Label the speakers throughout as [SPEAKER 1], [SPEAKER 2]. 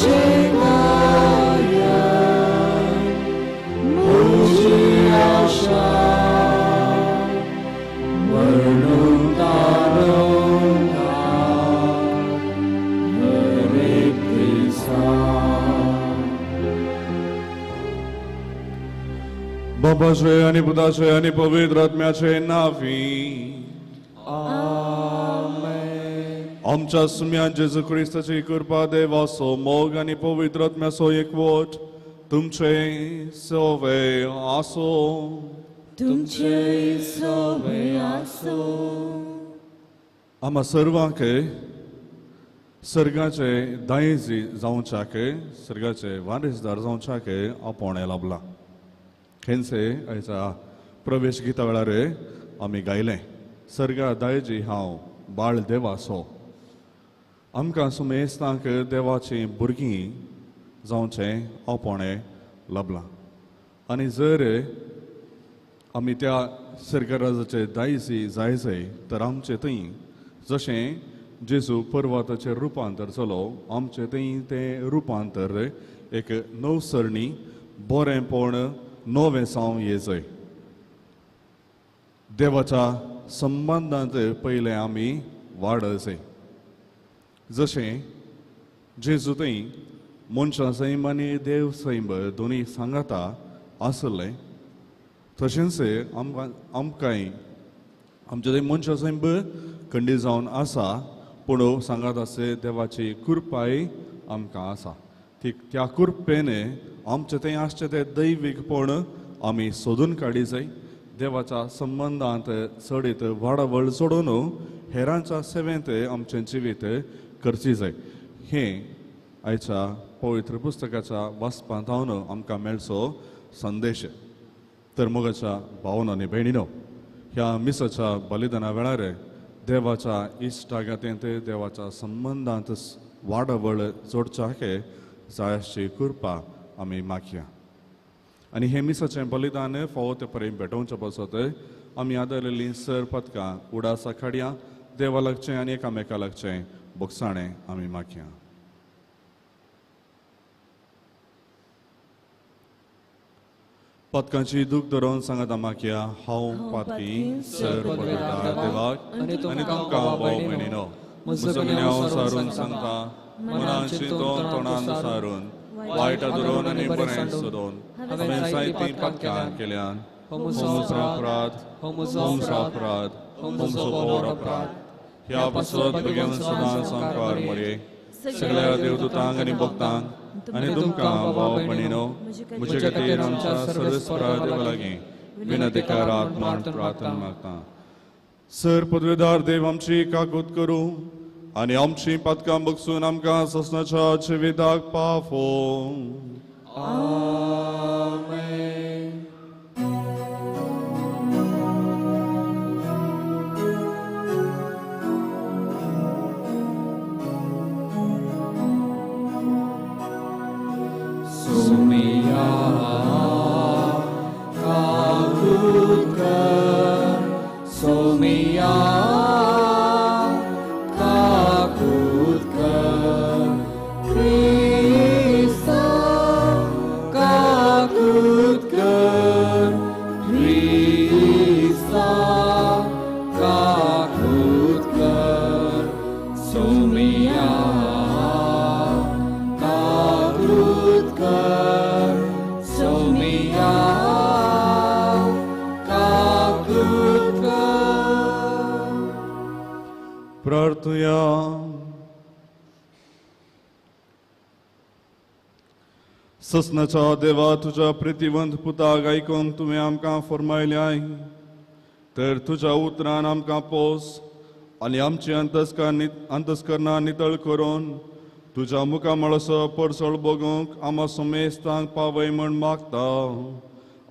[SPEAKER 1] तुझे गायन म्हजी आशा वर्णून तारोना हरेक दिसा.
[SPEAKER 2] बापाचे आनी पुताचे आनी पवित्र आत्म्याचे नांवी
[SPEAKER 1] आमेन.
[SPEAKER 2] आमच्या सुम्यान जेजू क्रिस्ताची कृपा, देवाचो मोग आनी पवित्र आत्म्याचो एकवट तुमचे सवे आसो.
[SPEAKER 1] तुमचे सवे आसो.
[SPEAKER 2] आमा सर्वांक सर्गाचे दायजी जावच्याक, सर्गाचे वारसदार जावच्याक आपोवणें लाभलां. हेंचे आयच्या प्रवेश गीता वेळार आमी गायलें सर्गा दायजी हांव बाळ देवाचो. आमकां सुमेस्तांक देवाचीं भुरगीं जावचें आपोवणें लाभलां आनी जर आमी त्या सर्गराजाचे दायजी जाय जाय तर आमचे थंय जशें जेजू पर्वताचें रुपांतर जालो आमचे थंय तें रुपांतर एक नवसरणी बरेंपण नवें साव ये जाय. देवाच्या संबंदांत पयलें आमी वाड जाय. जशें जेजू थंय मनशां सैम आनी देव सैम दोनूय सांगाता आसलें तशेंच आमकां आमकांय आमचे थंय मनशां सैम खंडीत जावन आसा पूण सांगात आसे देवाची कृपाय आमकां आसा. ती त्या कृपेन आमचें थंय आसचें तें दैवीकपण आमी सोदून काडी जाय. देवाच्या संबंदांत चडीत वाडावळ सोडून हेरांच्या सेवेंत आमचें जिवीत करची जाय. हें आयच्या पवित्र पुस्तकाच्या वाचपांत हांव आमकां मेळचो संदेश. तर मोगाच्या भावना आनी भयणीनो, ह्या मिसाच्या बलिदाना वेळार देवाच्या इश्टागतेंत देवाच्या संबंदांत वाडावळ जोडच्याक जाय अशी कृपा आमी मागया. आनी हें मिसाचें बलिदान फावो ते पर्यंत भेटोवचे पासत आमी आदारलेलीं सर पदकां उडासा काडया. देवा लागचें आनी एकामेका लागचें बोगसाणें आमी मागया. पदकांची दूख धरून सांगात मागया. हांव पातकी सर पदवेदार देवाक आनी तुमकां भाव भयणीनो म्हजो गुन्यांव सारून सांगता, मनान चिंतून तोंडान सारून वायट धरून आनी बरें सोदून हांवें जायतीं पातकां केल्यान. हो म्हजो अपराध, हो म्हजो अपराध, हो म्हजो व्हड अपराध. ह्या पासत भगवान सदां संकार मरे सगळ्या देवदूतांक आनी भक्तांक आनी तुमकां भाव भयणीनो म्हजे खातीर आमच्या सर्वेस्परा देवा लागीं विनंती करात म्हूण प्रार्थना मागता. सर पदवेदार देव आमची काकूत करूं आनी आमची पातकां बगसून आमकां ससनाच्या जिविताक पावो.
[SPEAKER 1] आमेन. सुमिया काकूत कर, सोमिया काकूत कर, क्रिस्ता काकूत कर, क्रिस्ता काकूत कर, सोमिया काकूत कर, सोमिया काकूत कर.
[SPEAKER 2] प्रार्थुया. ससनाच्या देवा, तुज्या प्रितीवंत पुताक आयकून तुवें आमकां फरमायल्याय तर तुज्या उतरान आमकां पोस आनी आमची अंतस्करणां नितळ करून तुज्या मुखा मळसो परसळ बगूंक आमा सुमेस्तांक पावय म्हूण मागता.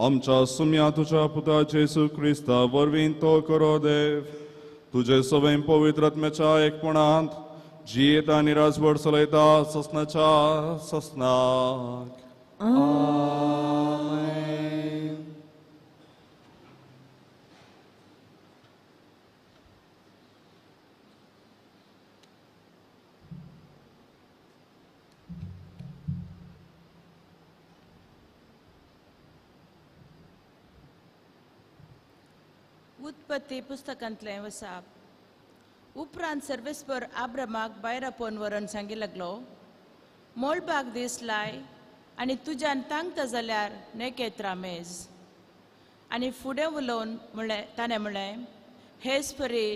[SPEAKER 2] आमच्या सुम्या तुज्या पुता जेजू क्रिस्ता वरवीं तो करो देव. तुजे सवय पवित्र आत्म्याच्या एकपणांत जियेता आनी राजवट चलयता ससनाच्या ससनाक.
[SPEAKER 1] आमेन.
[SPEAKER 3] उत्पत्ती पुस्तकांतलें वसाप. उपरांत सर्वेस्पर आब्रमाक भायर आपोवन व्हरून सांगी लागलो, मोळबाक दीस लाय आनी तुज्यान तांकता जाल्यार नेकेत्रा मेज. आनी फुडें उलोवन म्हणलें, ताणें म्हणलें, हेच परी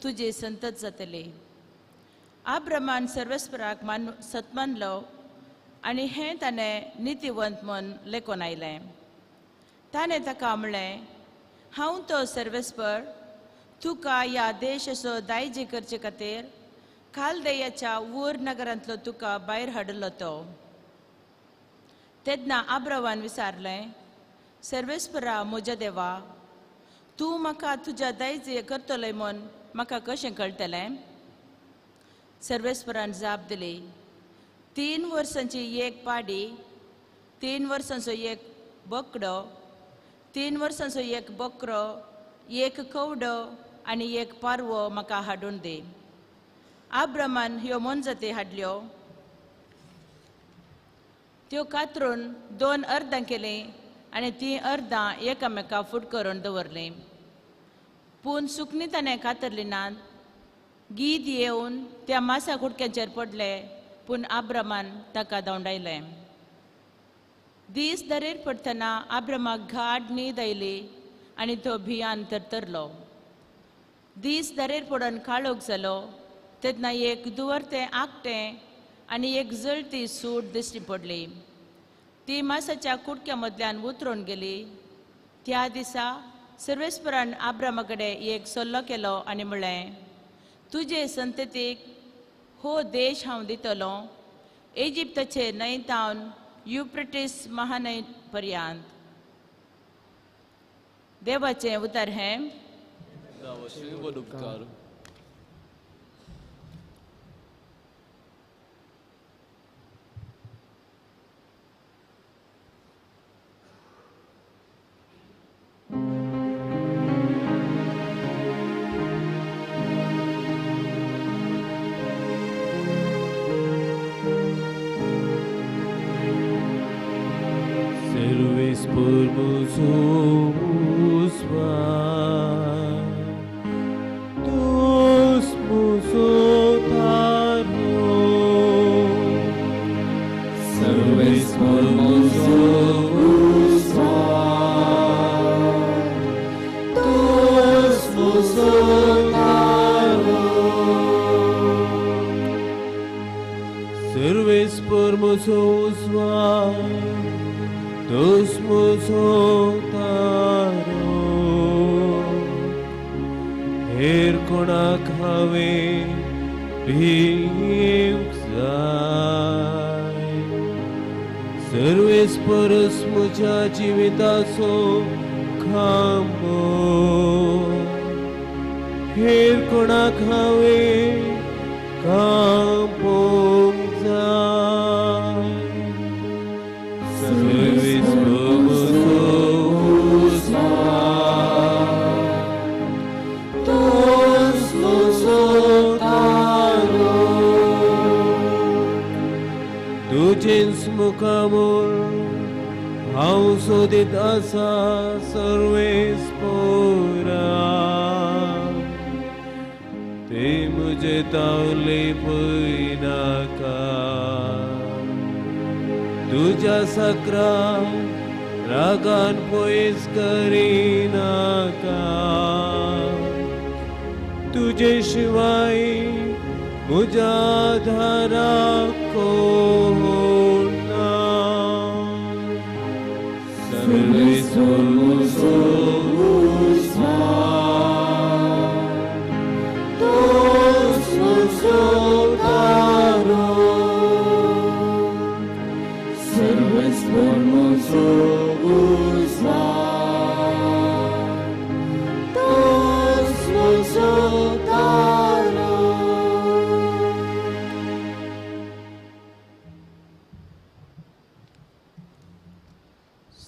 [SPEAKER 3] तुजी संतत जातली. आब्रमान सर्वेस्पराक मान सतमानलो आनी हें ताणें नितीवंत म्हूण लेखून आयलें. ताणें ताका म्हणलें, हांव तो सर्वेस्पर, तुका ह्या देशाचो दायजी करचे खातीर खालदेयाच्या ऊर नगरांतलो तुका भायर हाडलो तो. तेन्ना आब्रवान विचारलें, सर्वेस्परा म्हज्या देवा, तूं म्हाका तुज्या दायजी करतलोय म्हूण म्हाका कशें कळटलें? सर्वेस्परान जाप दिली, 3 वर्सांची एक पाडी, 3 वर्सांचो एक बोकडो, 3 वर्सांचो एक बोकरो, एक कवडो आनी एक पारवो म्हाका हाडून दी. आब्रमान ह्यो मोनजाती हाडल्यो, त्यो कातरून 2 अर्दां केलीं आनी तीं अर्दां एकामेका फूट करून दवरलीं. पूण सुकणी ताणें कातरली नात. गीद येवन त्या मासा कुडक्यांचेर पडले, पूण आब्रमान ताका धांवडायलें. दीस दरेर पडटना आब्रमाक घाट न्हीद आयली आनी तो भियान तरतरलो. दीस दरेर पडून काळोख जालो तेन्ना एक दुवरतें आकटें आनी एक जळती सूट दिश्टी पडली. ती मासाच्या कुडक्या मदल्यान उतरून गेली. त्या दिसा सर्वेस्परान आब्रामा कडेन एक सल्लो केलो आनी म्हणलें, तुजे संततीक हो देश हांव दितलो, इजिप्ताचे न्हंय तावन युप्रेटीस महान्हंय पर्यंत. देवाचें उतर हें.
[SPEAKER 1] उपकार.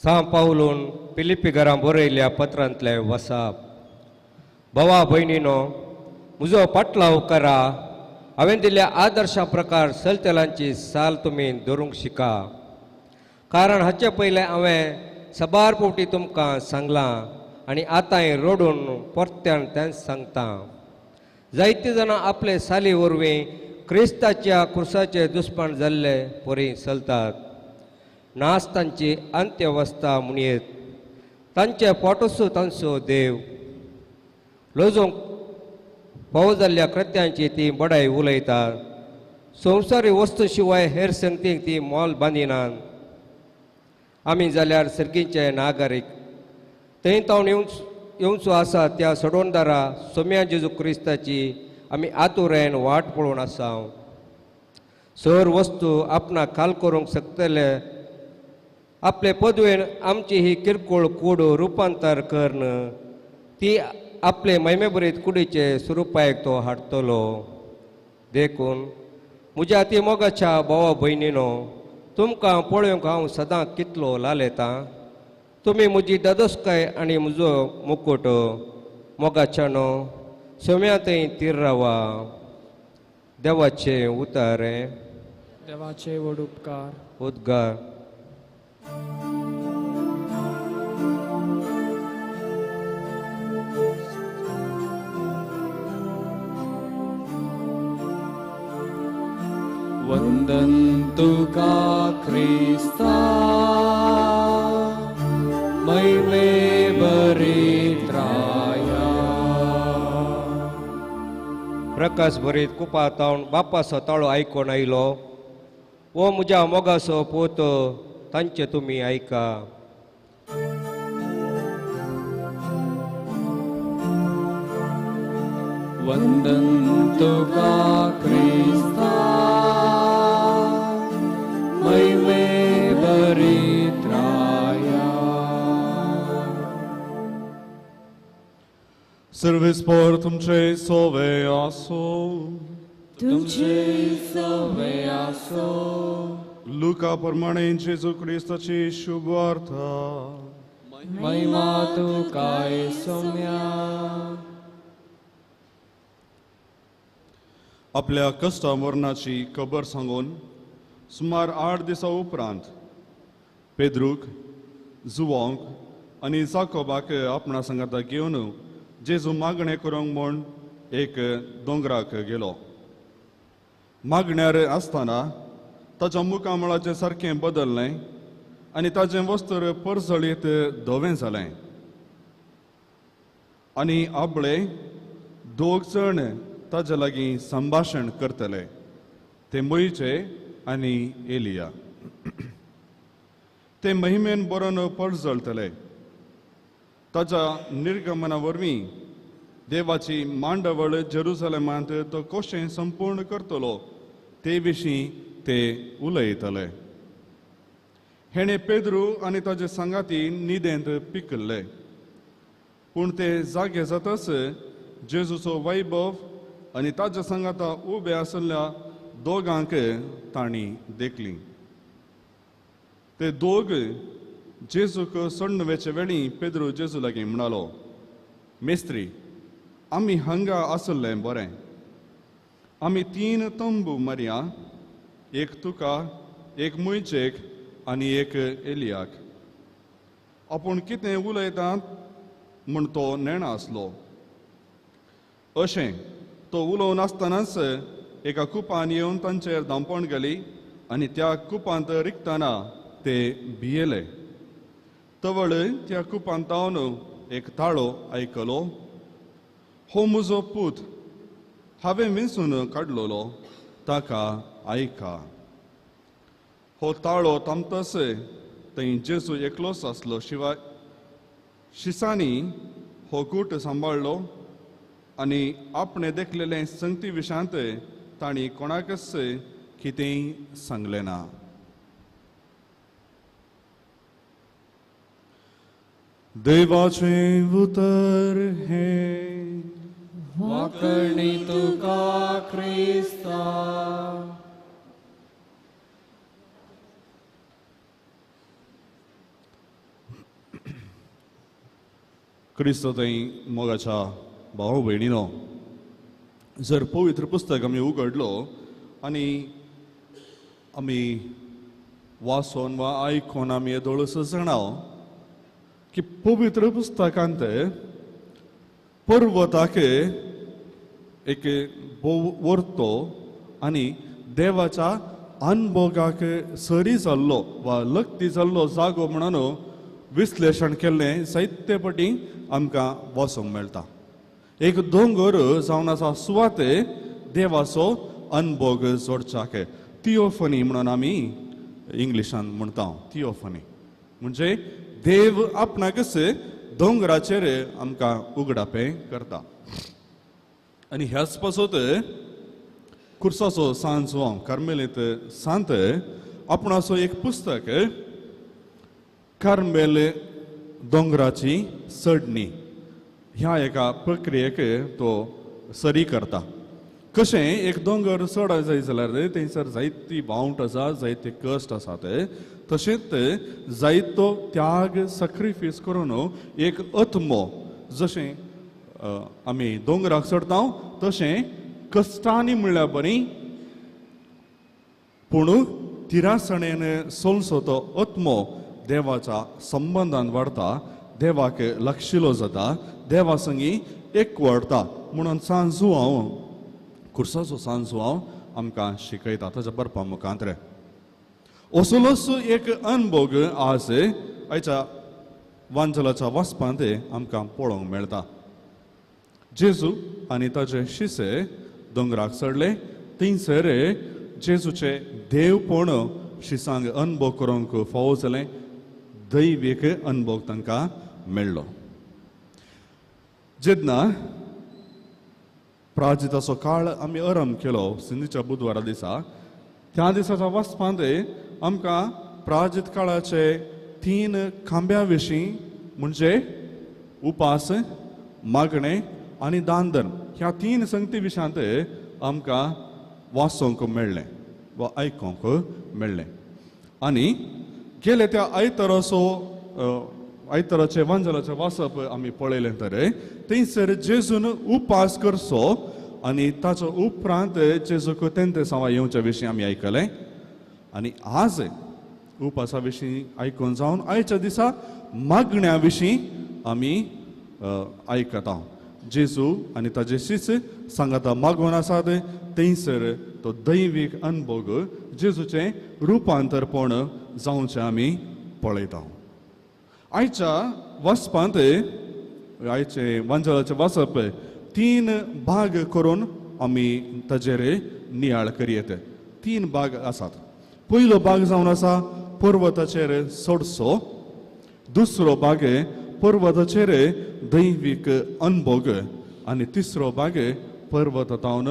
[SPEAKER 4] सां पावलून फिलिप्पी घरां बरयल्ल्या पत्रांतले वसाप. भावा भयणीनो, म्हजो पाटलाव करा, हांवें दिल्ल्या आदर्शा प्रकार चलतल्यांची साल तुमी धरूंक शिका. कारण हाचे पयलें हांवें सबार फावटी तुमकां सांगलां आनी आतांय रडून परत्यान तेंच सांगता. जायते जाणां आपले साली वरवीं क्रिस्ताच्या क्रुसाचे दुस्मान जाल्ले परी चलतात. नास तांची अंत्यवस्था म्हणयेत. तांचे पोटसो तांचो देव. लजूंक फावो जाल्ल्या कृत्यांची ती बडाय उलयतात. संवसारी वस्तू शिवाय हेर संगतीक ती मोल बांदिनात. आमी जाल्यार सर्गीचे नागरीक. थंय तावन येवचो आसा त्या सडोणदारा सोम्या जेजू क्रिस्ताची आमी आतुरायेन वाट पळोवन आसा. सर वस्तू आपणाक खाल करूंक शकतले आपले पदवेन आमची ही किरकोळ कूड रुपांतर करून ती आपले महिमेभरीत कुडीचे स्वरुपाक तो हाडटलो. देखून म्हज्या ती मोगाच्या भावा भयणीनो, तुमकां पळोवंक हांव सदां कितलो लालेतां. तुमी म्हजी दादोसकाय आनी म्हजो मुकुट. मोगाच्यानो सोम्या थंय तीर रावा. देवाचें उतारें.
[SPEAKER 1] देवाचे व्हड उपकार.
[SPEAKER 4] उद्गार.
[SPEAKER 1] वंदन तुका क्रिस्ता महिमे बरित्राया.
[SPEAKER 4] प्रकाश भरीत कुपा तावन बापाचो ताळो आयकोन आयलो. ओ म्हज्या मोगाचो पूत, तांचे तुमी आयका.
[SPEAKER 1] वंदन तुका क्रिस्ता महिमे बरित्राया.
[SPEAKER 2] सर्वेस्पर तुमचे सोवे आसो.
[SPEAKER 1] तुमचे सोवे आसो.
[SPEAKER 2] लुका प्रमाणे जेजू क्रिस्ताची शुभवार्ता.
[SPEAKER 1] महिमा तुका सोम्या.
[SPEAKER 2] आपल्या कश्टा मरणाची खबर सांगून सुमार 8 दिसां उपरांत पेद्रूक, जुवांक आनी जाकोबाक आपणा सांगाता घेवन जेजू मागणें करूंक म्हूण एक दोंगराक गेलो. मागण्यार आसतना ताच्या मुखामळाचें सारकें बदललें आनी ताचें वस्त्र परजळीत धवें जालें. आनी आपले दोग जण ताजे लागीं संभाशण करतले, ते मोयचे आनी एलिया. ते महिमेन बरोवन परजळटले. ताच्या निर्गमना वरवीं देवाची मांडवळ जेरुसलेमांत तो कशें संपूर्ण करतलो ते विशीं ते उलयतले. हेणें पेद्रू आनी ताजे सांगाती निदेंत पिकल्ले. पूण ते जागे जातच जेजूचो वैभव आनी ताज्या सांगाता उबे आशिल्ल्या दोगांक तांणी देखली. ते दोग जेजूक सोडून वेचे वेळी पेद्रू जेजू लागीं म्हणालो, मेस्त्री, आमी हांगा आसले बरें. आमी 3 तंबू मारया, एक तुका, एक मुयचेक आनी एक एलियाक. आपूण कितें उलयतात म्हूण तो नेणा आसलो. अशें तो उलोवन आसतनाच एका कुपान येवन तांचेर धांपण गेली आनी त्या कुपांत रिगतना ते भियेले. तवळ त्या कुपांत तावन एक ताळो आयकलो, हो म्हजो पूत, हांवें विंचून काडलेलो, ताका आयका. हो ताळो थांबतस थंय जेजू एकलोच आसलो. शिवाय शिसांनी हो गूट सांबाळ्ळो आनी आपणें देखलेलें संगती विशांत तांणी कोणाकच कितेंय सांगलें ना. देवाचें उतर हें.
[SPEAKER 1] वाकणी तुका क्रिस्ता.
[SPEAKER 2] क्रिस्त थंय मोगाच्या भाव भयणीनो, जर पवित्र पुस्तक आमी उगडलो आनी आमी वाचून वा आयकून आमी येदोळस जाणाव की पवित्र पुस्तकांत पर्वताक एक भोव वर्तो आनी देवाच्या अनभोगाक सरी जाल्लो वा लक्ती जाल्लो जागो म्हणून विश्लेशण केल्लें जायते पटी आमकां वाचूंक मेळटा. एक दोंगर जावन आसा सुवाते देवाचो अनभोग जोडच्याक थियोफनी म्हणून आमी इंग्लिशान म्हणटा. थियोफनी म्हणजे देव आपणाकच दोंगराचेर आमकां उगडापें करता. आनी ह्याच पासत कुर्साचो सांत जुआंव कार्मेलींत सांत आपणाचो एक पुस्तक कार्मेल दोंगराची चडणी ह्या एका प्रक्रियेक तो सरी करता. कशें एक दोंगर चड जाय जाल्यार थंयसर जायती वावंट आसा, जायते कश्ट आसात, तशेंच जायतो त्याग सॅक्रिफायस करून एक आत्मो जशें आमी दोंगराक चडता तशें कश्टांनी म्हणल्यार बरी पूण तिरासणेन सोलसो तो आत्मो देवाच्या संबंदान वाडता, देवाक लागशिलो जाता, देवा संगी एक वाडता म्हणून सांत जुआंव कुर्साचो सांत जुआंव आमकां शिकयता ताच्या बरपा मुखांत. असलोच एक अनभोग आज आयच्या वांजलाच्या वाचपांत आमकां पळोवंक मेळटा. जेजू आनी ताचे शिसे दोंगराक चडले, थंयसर जेजूचे देवपण शिसांक अनभोग करूंक फावो जालें, दैवीक अनभोग तांकां मेळ्ळो. जेन्ना प्राजिताचो काळ आमी आरंभ केलो सिंधीच्या बुधवारा दिसा, त्या दिसाच्या वाचपांत आमकां प्राजित काळाचे 3 खांब्या विशीं म्हणजे उपास, मागणें आनी दान धर्म ह्या 3 संगती विशयांत आमकां वाचूंक मेळ्ळें वा आयकूंक मेळ्ळें. आनी गेले त्या आयताराचो आयताराचें वांजलाचें वाचप आमी पळयलें तर थंयसर जेजून उपास करचो आनी ताचो उपरांत जेजूक तेंतेसांवां येवच्या विशीं आमी आयकलें. आनी आज उपासा विशीं आयकून जावन आयच्या दिसा मागण्या विशीं आमी आयकता. जेजू आनी ताजे शिष्य सांगाता मागून आसात, थंयसर तो दैवीक अनभोग जेजूचें रुपांतरपण जावचें आमी पळयता. आयच्या वाचपांत आयचे वांजलाचें वाचप 3 भाग करून आमी ताजेर नियाळ करयेत. 3 भाग आसात. पयलो भाग जावन आसा पर्वताचेर चडसो, दुसरो भाग पर्वताचेर दैवीक अनभोग आनी तिसरो भाग पर्वतावन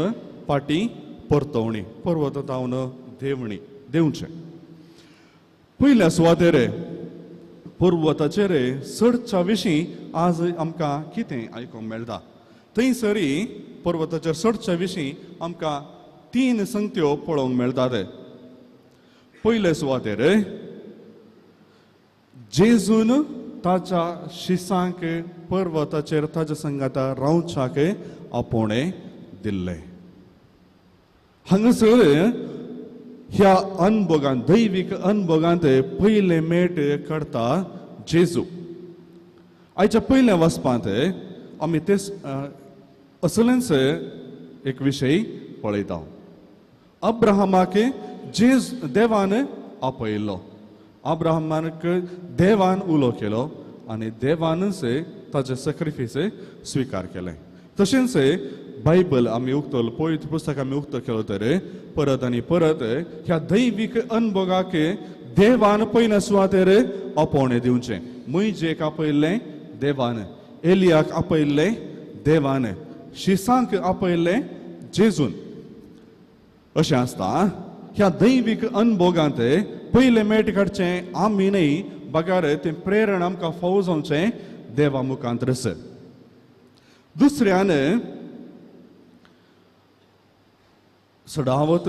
[SPEAKER 2] फाटी परतवणी, पर्वतावन देवणी देवचें. पयल्या सुवातेर पर्वताचेर चडच्या विशीं आज आमकां कितें आयकूंक मेळटा. थंयसरी पर्वताचेर चडच्या विशीं आमकां 3 संगत्यो पळोवंक मेळटात. पयले सुवातेर जेजून ताच्या शिसांक पर्वताचेर ताच्या संगाता रावच्याक आपोवणें दिल्लें. हांगासर ह्या अनभोगांत दैवीक अनभोगांत पयलें मेट करता जेजू. आयच्या पयल्या वाचपांत आमी ते असलेंच एक विशय पळयता. अब्राहमाक जेज देवान आपयल्लो, अब्राहमाक देवान उलो केलो आनी देवानच ताचे सॅक्रिफायस स्विकार केलें. तशेंच बायबल आमी उक्तल पवित्र पुस्तक आमी उक्तो केलो तर परत आनी परत ह्या दैवीक अनभोगाक देवान पयल्या सुवातेर आपोवणें दिवचें. मैजेक आपयल्लें देवान, एलियाक आपयल्लें देवान, शिसांक आपयल्लें जेजून. अशें आसता ह्या दैवीक अनभोगांत पयलें मेट काडचें आमी न्हय, बगार तें प्रेरण आमकां फावो जावचें देवा मुखांतरस. दुसऱ्यान सडावत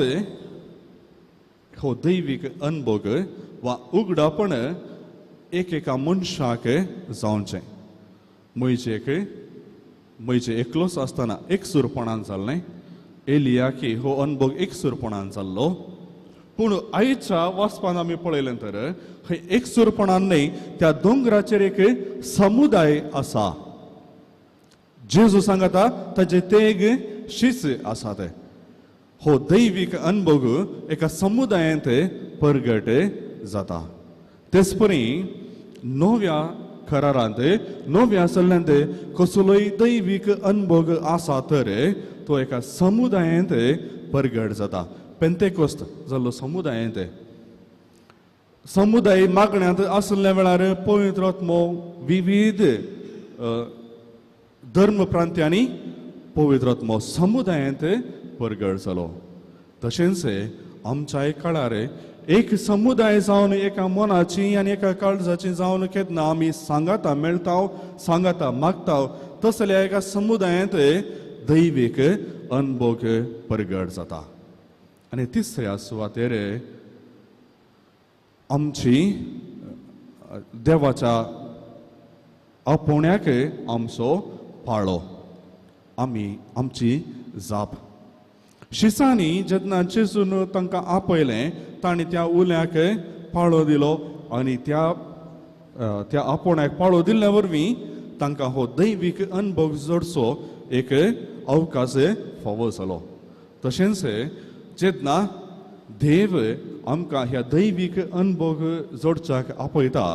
[SPEAKER 2] हो दैवीक अनभोग वा उगडापण एकेका मनशाक जावचें. म्हजेक म्हजे एकलोच आसतना एकसूरपणान जाल्लें, एलियाकी हो अनभोग एकसूरपणान जाल्लो, पूण आयच्या वाचपान आमी पळयलें तर हय एकसूरपणान न्हय, त्या दोंगराचेर एक समुदाय आसा. जेजू सांगता ताजे तेग शीस आसा. ते हो दैवीक अनुभव एका समुदायांत परगट जाता. तेच परी नव्या करारांत, नव्या सल्ल्यांत कसलोय दैवीक अनुभव आसा तर तो एका समुदायांत परगट जाता. पेंतेकोस्त जाल्लो समुदायांत, समुदाय मागण्यांत आसल्या वेळार पवित्र आत्मो विविध धर्म प्रांत्यांनी पवित्र आत्मो समुदायांत परगट जालो. तशेंच आमच्याय काळार एक समुदाय जावन एका मनाची आनी एका काळजाची जावन केन्ना आमी सांगाता मेळटा, सांगाता मागता, तसल्या एका समुदायांत दैवीक अनुभव परगट जाता. आनी तिसऱ्या सुवातेर आमची देवाच्या आपोवण्याक आमचो पाळो, आमी आमची जाप. शिसांनी जेन्ना जेजून तांकां आपयलें तांणी त्या उल्याक पाळो दिलो आनी त्या त्या आपोवण्याक पाळो दिल्ल्या वरवीं तांकां हो दैवीक अनुभव जोडचो एक अवकाश फावो जालो. तशेंच जेन्ना देव आमकां ह्या दैवीक अनुभव जोडच्याक आपयता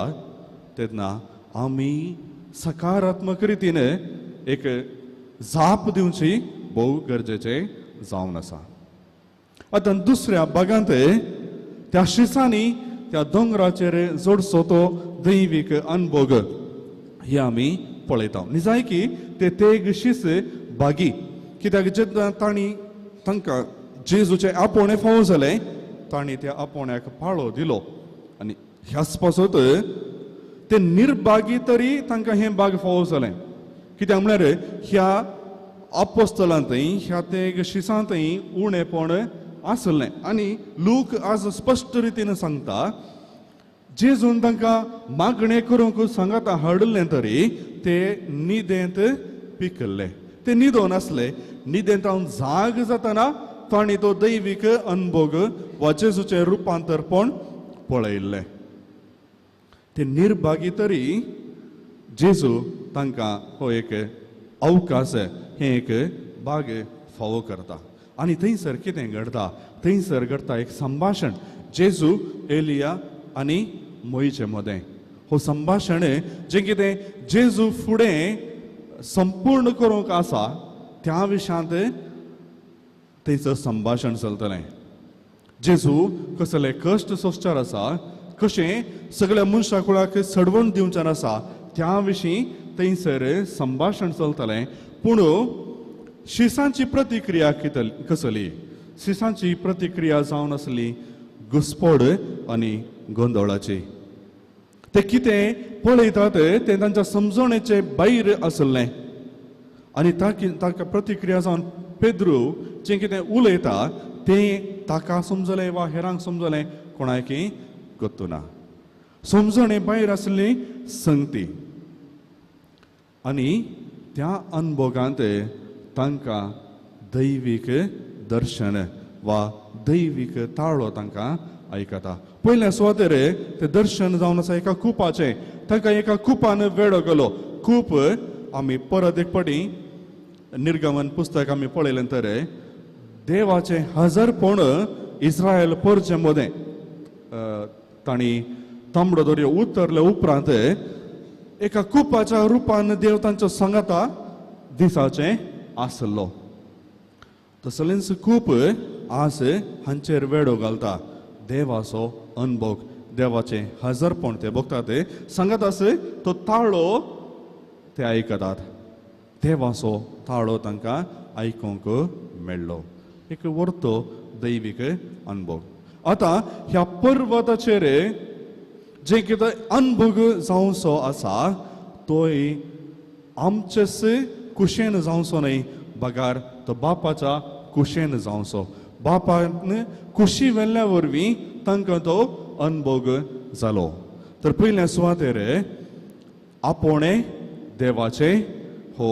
[SPEAKER 2] तेन्ना आमी सकारात्मक रितीन एक जाप दिवची भोव गरजेचें जावन आसा. आतां दुसऱ्या भागांत त्या शिसांनी त्या दोंगराचेर जोडचो तो दैवीक अनुभव हे आमी पळयता. निजाय की ते तेग शीस भागी, कित्याक जेन्ना तांणी तांकां जेजूचें आपोवणें फावो जालें तांणी त्या आपोवण्याक पाळो दिलो आनी ह्याच पासत ते निर्भागी तरी तांकां हें भाग फावो जालें. कित्याक म्हळ्यार ह्या अपोस्तलांतय ह्या ते शिसांतय उणेपण आसलें. आनी लूक आज स्पश्ट रितीन सांगता जेजून तांकां मागणें करूंक सांगाता हाडलें तरी ते न्हिदेंत पिकल्ले, ते न्हिदोन आसले. न्हिदेंत हांव जाग जातना तांणी तो दैवीक अनुभव वा जेजूचें रुपांतरपण पळयल्लें. ते निर्भागी तरी जेजू तांकां हो एक अवकाश, हें एक बाग फावो करता. आनी थंयसर कितें घडता, थंयसर घडता एक संभाशण जेजू, एलिया आनी मोयचे मदें. हो संभाशण जें कितें जेजू फुडें संपूर्ण करूंक आसा त्या विशयांत थंयसर संभाशण चलतलें. जेजू कसले कश्ट सोंसचार आसा, कशें सगळ्या मनशा कुळाक सडवण दिवच्यान आसा त्या विशीं थंयसर संभाशण चलतलें. पूण शिसांची प्रतिक्रिया कसली? शिसांची प्रतिक्रिया जावन आसली घुस्पड आनी गोंदळाची. ते कितें पळयतात तें तांच्या समजणेचे भायर आसलें आनी ताका प्रतिक्रिया जावन पेद्रू जें कितें उलयता तें ताका समजलें वा हेरांक समजलें कोणाकय गत्तू ना. समजणे भायर आसली संगती आनी त्या अनुभोगांत तांकां दैवीक दर्शन वा दैवीक ताळो तांकां आयकता. पयल्या सुवातेर तें दर्शन जावन आसा एका कुपाचें. तांकां एका कुपान वेडो गेलो. कूप आमी परत एक फावटी निर्गमन पुस्तक आमी पळयलें तर देवाचें हजारपण इस्रायल परचे मदें तांणी तांबडो दर्यो उतरले उपरांत एका कुपाच्या रुपान देव तांचो सांगाता दिसाचें आसलो. तसलेंच कूप आज हांचेर वेडो घालता. देवाचो अनुभव, देवाचें हजारपण ते भोगतात, ते सांगत आस तो ताळो ते आयकतात. देवाचो ताळो तांकां आयकूंक मेळ्ळो. एक वर्तो दैवीक अनुभव. आतां ह्या पर्वताचेर जें कितें अनुभव जावचो आसा तोय आमचेच कुशेन जावचो न्हय, बगार तो बापाच्या कुशेन जावचो. बापान कुशी व्हेल्ल्या वरवीं तांकां तो अनुभव जालो. तर पयल्या सुवातेर आपोवणें देवाचें हो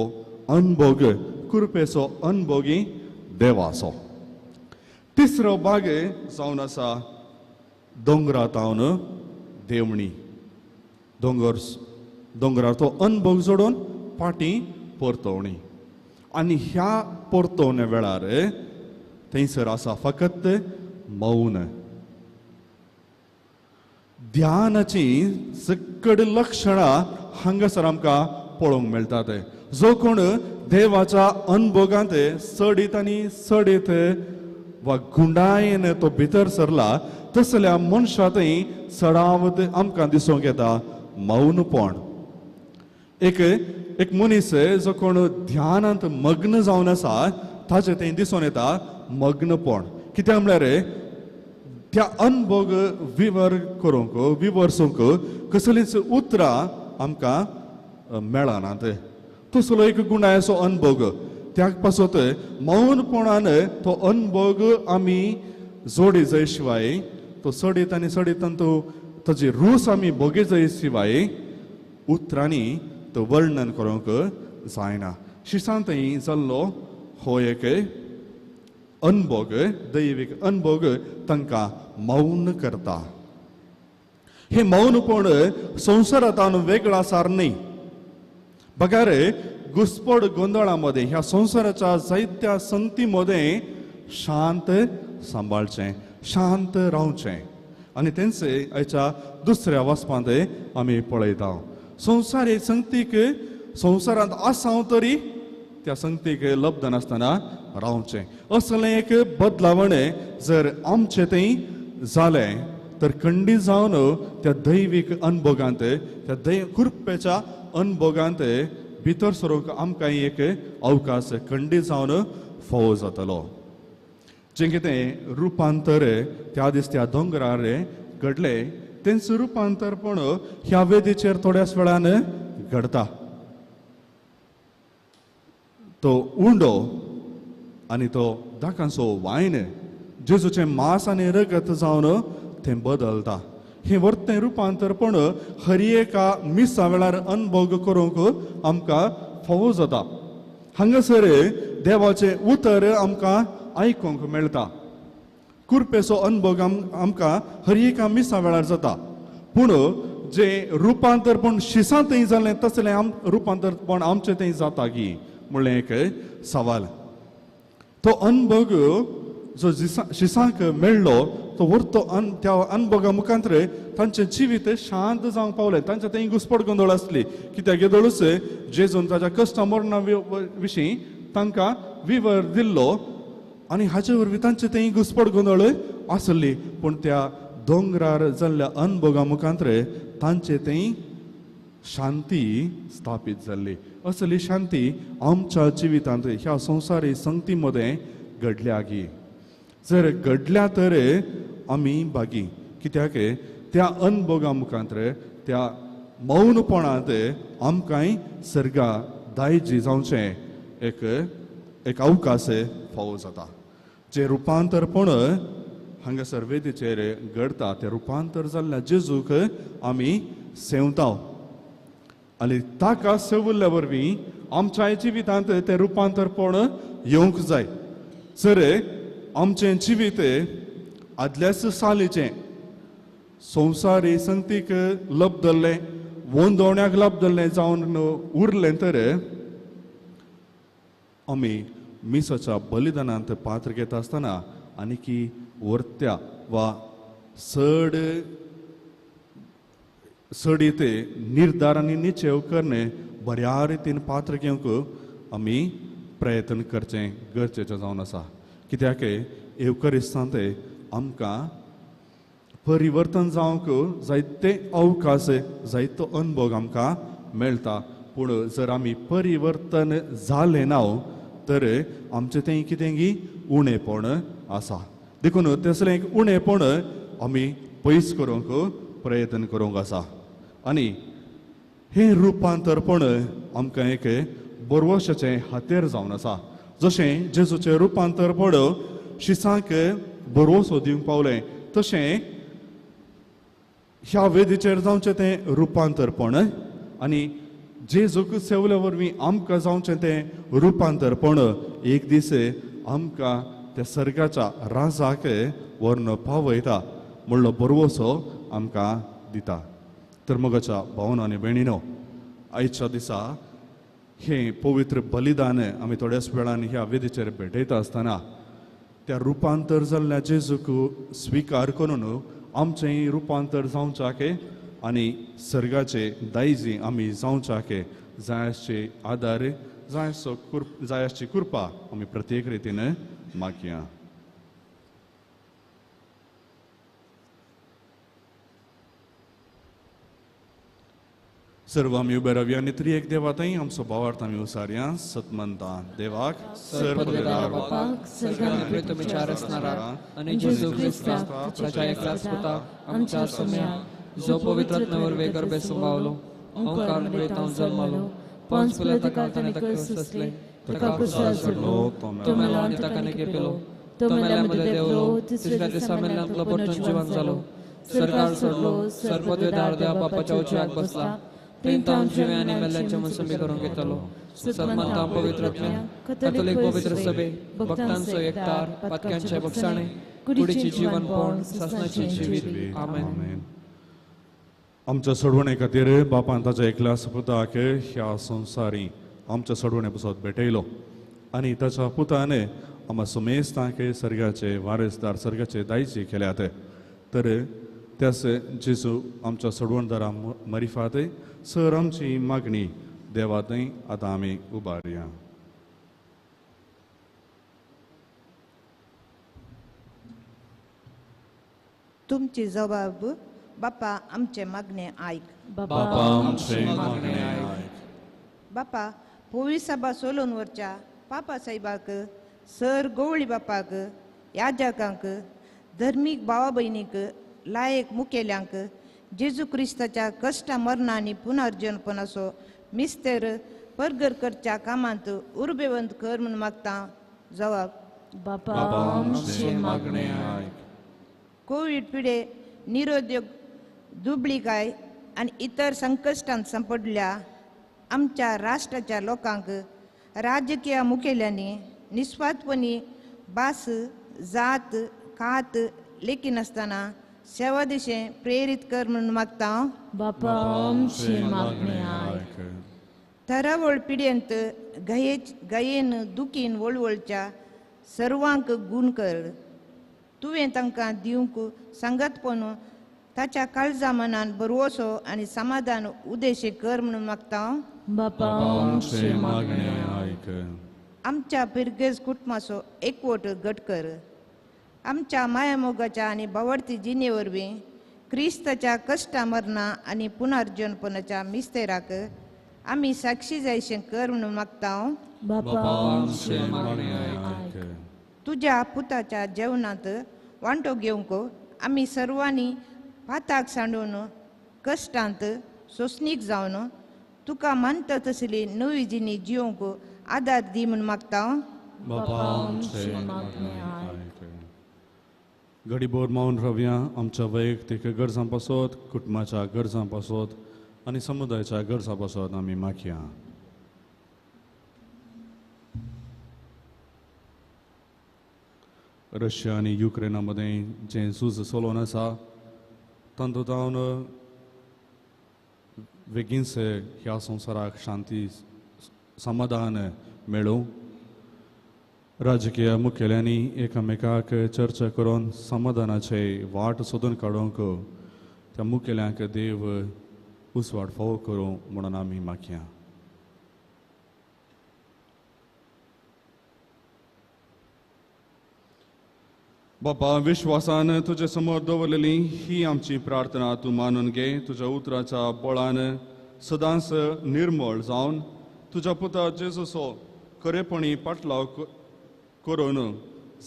[SPEAKER 2] अनुभव, कृपेचो अनुभोगी देवाचो. तिसरो भाग जावन आसा दोंगरा तावन देवणी दोंगरार तो अनभोग जोडून पाटी परतवणी आनी ह्या परतवणे वेळार थंयसर आसा फकत मौन. ध्यानाची सकड लक्षणां हांगासर आमकां पळोवंक मेळटात. जो कोण देवाच्या अनभोगांत चडीत आनी चडीत वा गुंडायेन तो भितर सरला तसल्या मनशा थंय चडावत आमकां दिसूंक येता मौनपण. एक एक मनीस जो कोण ध्यानांत मग्न जावन आसा ताचें थंय दिसून येता मग्नपण. कित्याक म्हळ्यार त्या अनभोग विवर करूंक विवर्सूंक कसलीच उतरां आमकां मेळनात. तसलो एक गुणायसो अनभोग त्या पासत मौनपणान तो अनभोग आमी जोडी जाय शिवाय तो सडीत आनी सडीत तो ताजी रूस आमी भोगे जाय शिवाय उतरांनी तो वर्णन करूंक जायना. शिसांतय जाल्लो हो एक अनभोग दैवीक अनभोग तांकां मौन करता. हे मौनपण संवसारांत वेगळा सार न्ही बगार घुसपड गोंदळा मदें ह्या संवसाराच्या जायत्या संगती मदें शांत सांबाळचें शांत रावचें. आनी तेंच आयच्या दुसऱ्या वाचपांत आमी पळयता संवसार संगतीक संवसारांत आसा तरी त्या संगतीक लब्ध नासतना रावचें. असलें एक बदलावण जर आमचें थंय जालें तर खंडीत जावन त्या दैवीक अनभोगांत त्या कृपेच्या अनभोगांत भितर सरूंक आमकां एक अवकाश खंडीत जावन फावो जातलो. जें कितें रुपांतर त्या दीस त्या दोंगरार घडलें तेंच रुपांतर पण ह्या वेदीचेर थोड्याच वेळान घडता. तो उंडो आनी तो दाकांचो वायन जेजूचें मांस आनी रगत जावन तें बदलता. हें वर्तें रुपांतरपण हर एका मिसा वेळार अनभोग करूंक आमकां फावो जाता. हांगासर देवाचें उतर आमकां आयकूंक मेळटा. कुरपेचो अनभोग आमकां हर एका मिसा वेळार जाता. पूण जें रुपांतरपण शिसां थंय जालें तसलें रुपांतरपण आमचें थंय जाता की म्हणलें एक सवाल. तो अनभोग जो शिसांक मेळ्ळो तो वर्तो त्या अनभोगा मुखांतर तांचें जिवीत शांत जावंक पावलें. तांच्या थंय घुसपड गोंदळ आसली कित्याक येदोळूच जेजून ताच्या कश्ट मरणा विशीं तांकां विवर दिल्लो आनी हाचे वरवीं तांचे थंय घुसपड गोंदळ आसली. पूण त्या दोंगरार जाल्ल्या अनभोगा मुखांतर तांचे थंय शांती स्थापीत जाल्ली. असली शांती आमच्या जिवितांत ह्या संवसारी संगती मदें घडल्या गी जर घडल्या तर आमी भागी. कित्याक त्या अनभोगा मुखांतर त्या मौनपणांत आमकांय सर्गा दायजी जावचें एक एक अवकाश फावो जाता. जें रुपांतरपण हांगासर वेदीचेर घडता तें रुपांतर जाल्ल्या जेजूक आमी सेवता आनी ताका सेवल्ल्या वरवीं आमच्या जिवितांत तें रुपांतरपण येवंक जाय. जर आमचें जिवीत आदल्याच सालीचें संवसारी संगतीक लब्धल्लें वोंदोवण्याक लब्धल्लें जावन उरलें तर आमी मिसाच्या बलिदानांत पात्र घेता आसतना आनी वर्त्या वा चड चडीत निर्धार आनी निचेव करणे बऱ्या रितीन पात्र घेवंक आमी प्रयत्न करचें गरजेचें जावन आसा. कित्याक येवकरिस्तांत आमकां परिवर्तन जावंक जायते अवकाश जायतो अनुभव आमकां मेळटा. पूण जर आमी परिवर्तन जालें ना तर आमचें तें कितें की उणेपण आसा. देखून तसलें एक उणेपण आमी पयस करूंक प्रयत्न करूंक आसा. आनी हें रुपांतरपण आमकां एक बरवशाचें हातेर जावन आसा. जशें जेजूचें रुपांतरपण शिसांक बरवसो दिवंक पावलें तशें ह्या वेदीचेर जावचें तें रुपांतरपण आनी जेजूक सेवल्या वरवीं आमकां जावचें तें रुपांतरपण एक दीस आमकां त्या सर्गाच्या राजाक व्हरून पावयता. म्हणलो भरवसो आमकां दिता. तर मोगाच्या भावना आनी भयणीनो, आयच्या दिसा हें पवित्र बलिदान आमी थोड्याच वेळान ह्या वेदीचेर भेटयता आसतना त्या रुपांतर जाल्ल्या जेजूक स्विकार करून आमचें रुपांतर जावच्याके आनी सर्गाचे दायजी आमी जावच्याके जायचे आदार जायचो जायाची कृपा आमी प्रत्येक रितीन मागया. सर्व आमी उबे रावया आनी त्रिएक देवा थंय आमचो भावार्थ आमी उसारया. सतमंता देवाक
[SPEAKER 1] सर्वपदवेदार बापाक सर्गांत तुमच्या असणारा आनी जेजू क्रिस्ताक ताच्या एकल्याच पुताक आमच्या सोम्या जो पवित्र आत्म्या वरवीं गर्भे संभावलो ओंकार प्रेतांत जल्मालो पंच पुले ताका ताणें ताका सोंसलें ताका क्रुसार चडलो तो मेलो आनी ताका निकेपेलो तो मेल्या मदें देंवलो तिसऱ्या दिसा मेल्ल्यांतलो परतून जिवन जालो सरकार सोडलो सर्वपदवेदार देवा बापाच्या उजव्याक बसला थंय जिवे आनी मेल्ल्यांचें मनसंबी करून घेतलो. सन्मानता पवित्र आत्म्या कॅथोलिक पवित्र सभे भक्तांचो एकतार पातक्यांचे बक्षाणे कुडीची जीवनपण सासणाची जिवीत. आमेन.
[SPEAKER 2] आमच्या सोडवणे खातीर बापान ताच्या एकल्या पुताक ह्या संवसारी आमच्या सोडवणे पासत भेटयलो आनी ताच्या पुतान आमकां समेस्तांक सर्गाचे वारसदार सर्गाचे दायजी केल्यात. तर त्यास जेजू आमच्या सोडवणदारा मरिफात सर आमची मागणी देवा थंय आतां आमी उबारया.
[SPEAKER 5] तुमची जबाब बापा आमचे मागणे आयक.
[SPEAKER 2] बापा आमचे मागणे आयक.
[SPEAKER 5] बापा पोवी सभा सोलून वरच्या पापा साहेबाक सर गोवळी बापाक याजकांक धर्मीक भावा भयणीक लायक मुखेल्यांक जेजू क्रिस्ताच्या कश्टा मरणा आनी पुनर्जनपणाचो मिस्तेर परगर करच्या कामांत उर्बेवंत कर म्हूण मागता. जवाब
[SPEAKER 3] बापा आमचे मागणे आयक.
[SPEAKER 5] कोवीड पिडे निरोद्योग दुबळीकाय आनी इतर संकश्टांत सांपडल्या आमच्या राष्ट्राच्या लोकांक राजकीय मुखेल्यांनी निस्वार्थपणी भास जात कात लेखिनासतना सेवा दिशें प्रेरीत कर म्हूण मागता.
[SPEAKER 3] बापा आमचे मागणे आयक.
[SPEAKER 5] थरावळ पिड्येंत गयेन दुखीन वळवळच्या सर्वांक गूण कर. तुवें तांकां दिवंक सांगातपण ताच्या काळजा मनान बरवसो आनी समाधान उद्देश कर म्हणून मागता.
[SPEAKER 3] बापा आमचे मागणे
[SPEAKER 2] आयक.
[SPEAKER 5] आमच्या पिरगेज कुटुंबाचो एकवट घट कर. आमच्या मायामोगाच्या आनी बावडती जिणे वरवीं क्रिस्ताच्या कश्टा मरणा आनी पुनर्जनपणाच्या मिस्तेराक आमी साक्षी जायशें कर म्हणून मागता.
[SPEAKER 3] बापा आमचे मागणे आयक.
[SPEAKER 5] तुज्या पुताच्या जेवणांत वांटो घेवंक आमी सर्वांनी पाताक सांडून कश्टांत सोंसणीक जावन तुका मानता तसली नवी जिणी जिवंक आदार दी म्हूण मागता.
[SPEAKER 2] बापा आमचे मागणे आयक. घडीभर मौन रावया आमच्या वैयक्तीक गरजां पासत कुटुंबाच्या गरजां पासत आनी समुदायाच्या गरजां पासत आमी मागया. रशिया आनी युक्रेना मदें जें झूज चलोवन आसा तातूंत जावन बेगीनच ह्या संवसाराक शांती समाधान मेळूं. राजकीय मुखेल्यांनी एकामेकाक चर्चा करून समाधानाचे वाट सोदून काडूंक त्या मुखेल्यांक देव उजवाड फावो करूं म्हणून आमी मागया. बापा विश्वासान तुजे समोर दवरलेली ही आमची प्रार्थना तूं मानून घे. तुज्या उतराच्या बळान सदांच निर्मळ जावन तुज्या पुता जेजूचो खरेपणी पाटलाव करून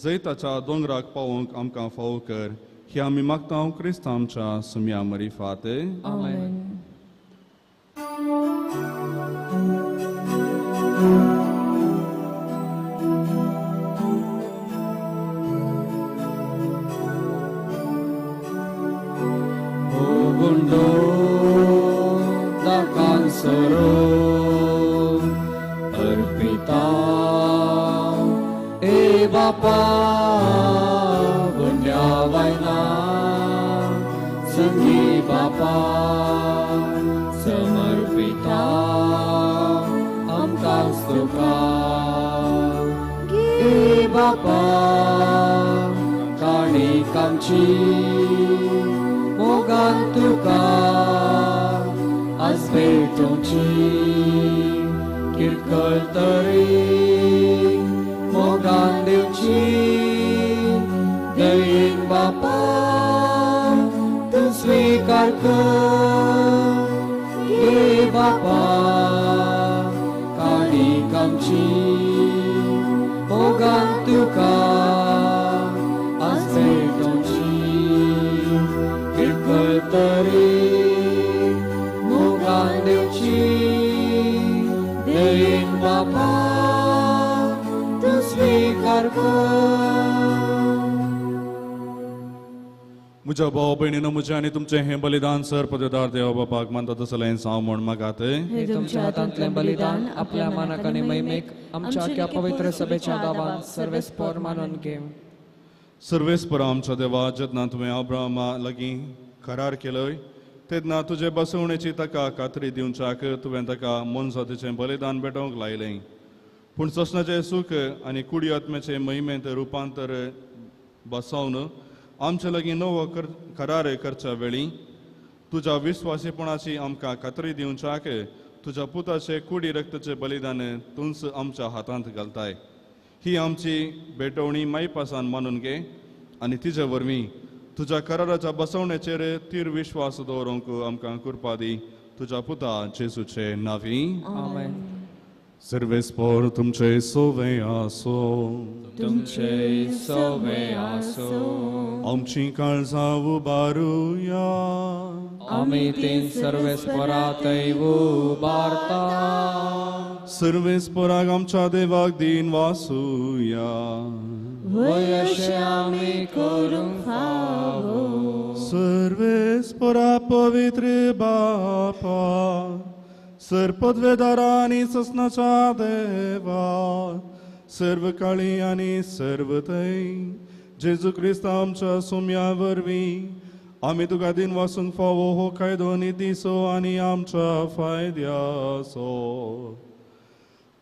[SPEAKER 2] जैताच्या दोंगराक पावोवंक आमकां फावो कर. ही आमी मागता क्रिस्त आमच्या सुम्या मरिफात.
[SPEAKER 1] आमेन. अर्पिता ए बापा गुंड्या वायना संगी बापा समर्पिता आमकां तुका घे बापा काणीक आमची मोगान तुका आज भेटोवची किरकोळ तरी मोगान दिवची दयेन बापा तूं स्वीकार कर घे बापा काणीक आमची मोगान तुका आज भेटोवची किरकोळ तरी मोगान दिवची दयेन बापा तूं स्वीकार कर.
[SPEAKER 2] म्हज्या भाव भयणीनो म्हजें आनी तुमचें हें बलिदान सर पदवेदार देवा बापाक मानता तसलें हांव म्हूण मागात.
[SPEAKER 1] हे तुमच्या हातांतलें बलिदान आपल्या मानाक आनी महिमेक आमच्या आख्या पवित्र सभेच्या दावान सर्वेस्पोर मानून घे.
[SPEAKER 2] सर्वेस्पर आमच्या देवा, जेन्ना तुवें अब्राहमा लागीं करार केलय तेन्ना तुजे बसवणेची ताका खात्री दिवच्याक तुवें ताका मनजातीचें बलिदान भेटोवंक लायलें. पूण ससनाचें सूख आनी कुडी आत्म्याचें महिमेंत रुपांतर बसोवन आमचे लागीं नवो करार करच्या वेळी तुज्या विस्वासीपणाची आमकां खात्री दिवच्याक तुज्या पुताचे कुडी रक्ताचें बलिदान तूंच आमच्या हातांत घालताय. ही आमची भेटवणी मायपासान मानून घे आनी तिजे वरवीं तुज्या कराराच्या बसवणेचेर तीर विश्वास दवरूंक आमकां कृपा दी. तुज्या पुता जेजूचे नांवी
[SPEAKER 1] आमेन.
[SPEAKER 2] सर्वेस्पोर तुमचे सोवे आसो.
[SPEAKER 1] तुमचे सोवे आसो.
[SPEAKER 2] आमची काळजां उबारुया.
[SPEAKER 1] आमी तीन सर्वेस्पोरातय उबारता.
[SPEAKER 2] सर्वेस्पोराक आमच्या देवाक दीन वासुया.
[SPEAKER 1] वय अशें आमी करूंक फावो.
[SPEAKER 2] सर्वेस्पोरा पवित्र बापा, सर्पद्वेदारा आनी ससनाच्या देवा, सर्व काळी आनी सर्व थंय जेजू क्रिस्त आमच्या सोम्या वरवीं आमी तुका दीन वासूंक फावो हो कायदो नितीचो आनी आमच्या फायद्याचो.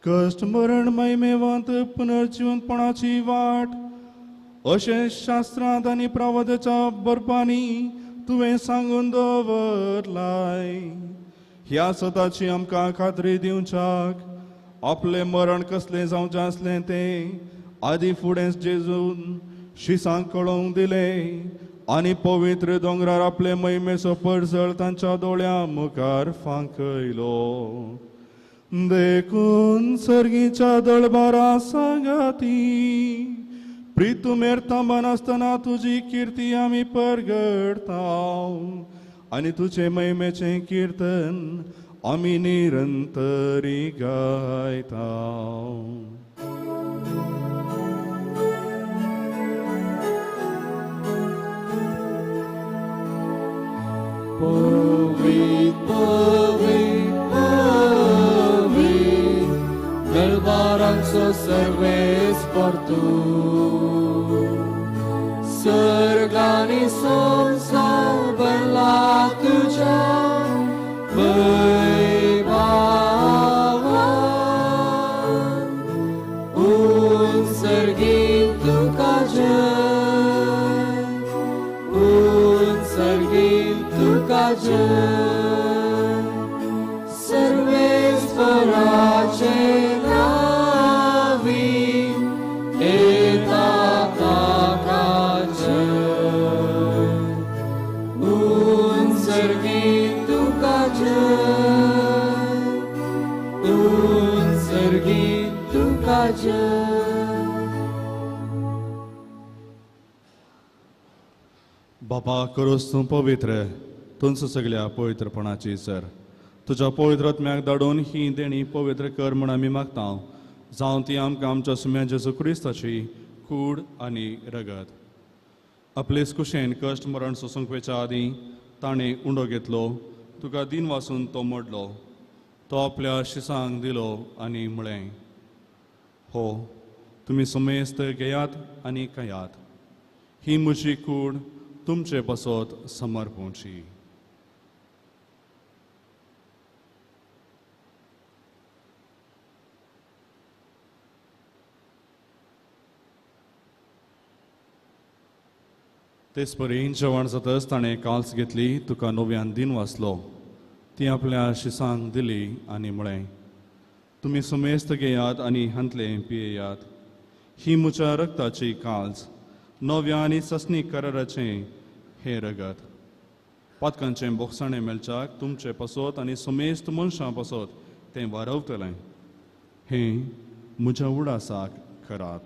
[SPEAKER 2] कश्ट मरण महिमेवंत पुनर्जिवंतपणाची वाट अशें शास्त्रांत आनी प्रवादाच्या बरपांनी तुवें सांगून दवरलाय. ह्या सताची आमकां खात्री दिवच्याक आपलें मरण कसलें जावचें आसलें तें आदी फुडें जेजून शिसांक कळोवंक दिलें आनी पवित्र दोंगरार आपले महिमेचो परजळ तांच्या दोळ्यां मुखार फांकयलो. देखून सर्गीच्या दळबारा सांगाती प्रितुमेर थांबनासतना तुजी किर्ती आमी परगडता आनी तुजे महिमेचें किर्तन आमी निरंतरी गायता.
[SPEAKER 1] पवित्र पवित्र पवित्र दरबारांचो सर्वेस्पर तूं, सर्ग आनी संवसार भरला तुज्या वैभवान. उत्सर्गीत तुका जय, उत्सर्गीत तुका जय, सर्वेस्पराचे नांवी येता ताका जय. उत्सर्गीत तुका जय, उत्सर्गीत तुका जय.
[SPEAKER 2] बाबा करोस तूं पवित्र, तुमचो सगल्या पवित्रपणाची सर तुज्या पवित्र आत्म्याक धाडून ही देणी पवित्र कर म्हूण आमी मागता, जावं ती आमकां आमच्या सुम्या जेजू क्रिस्ताची कूड आनी रगत. आपलेच कुशेन कश्ट मरण सोसूंक वयच्या आदीं ताणें उंडो घेतलो, तुका दीन वासून तो मोडलो, तो आपल्या शिसांक दिलो आनी म्हळें, हो तुमी समेस्त घेयात आनी खायात, ही म्हजी कूड तुमचे पासत समर्पूंची. तेच परी जेवण जातच ताणें काल्स घेतली, तुका नव्यान दिन वाचलो, ती आपल्या शिसांक दिली आनी म्हळें, तुमी सुमेस्त घेयात आनी हांतलें पियेयात. ही म्हज्या रक्ताची काल्स, नव्या आनी ससनी कराराचें हें रगत. पातकांचें बोगसाणें मेळच्याक तुमचे पासत आनी सुमेस्त मनशां पासत तें वारवतलें. हें म्हज्या उडासाक करात.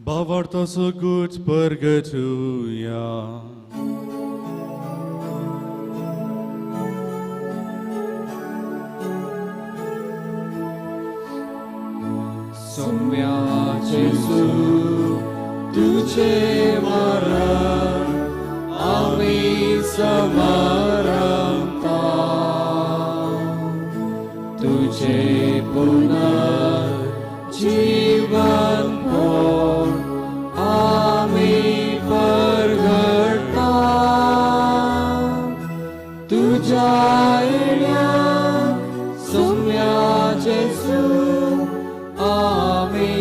[SPEAKER 2] भावार्थाचो गूट परगटुया.
[SPEAKER 1] सोम्या जेजू तुझे मरण आमी समरता, तुझे पुनर्जीवन आमी परगटता, तुझ्या येण्याक सोम्या जेजू आमी